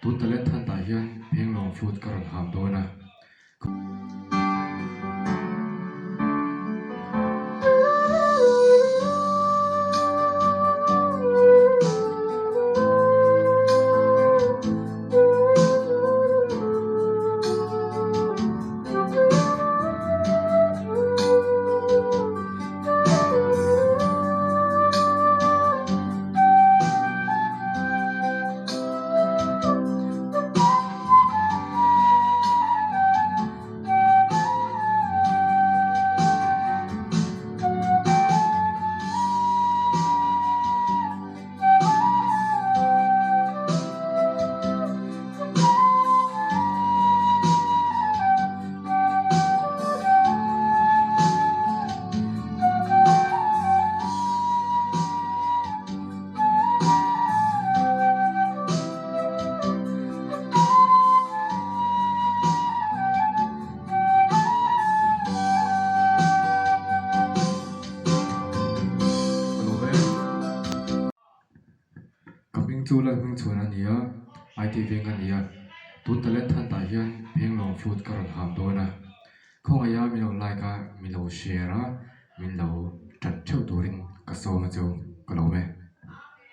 Tun talent hunt ah hian phenglawng flute ka rawn ham dawn a. Ka hming chu Lalhming chhuan a ni a, IT veng a ni a, tun talent hunt ah hian phenglawng flute ka rawn ham dawn a, khawngaih a min lo like a, min lo share a, min lo tan theuh turin ka sawm a chu ka lawm e.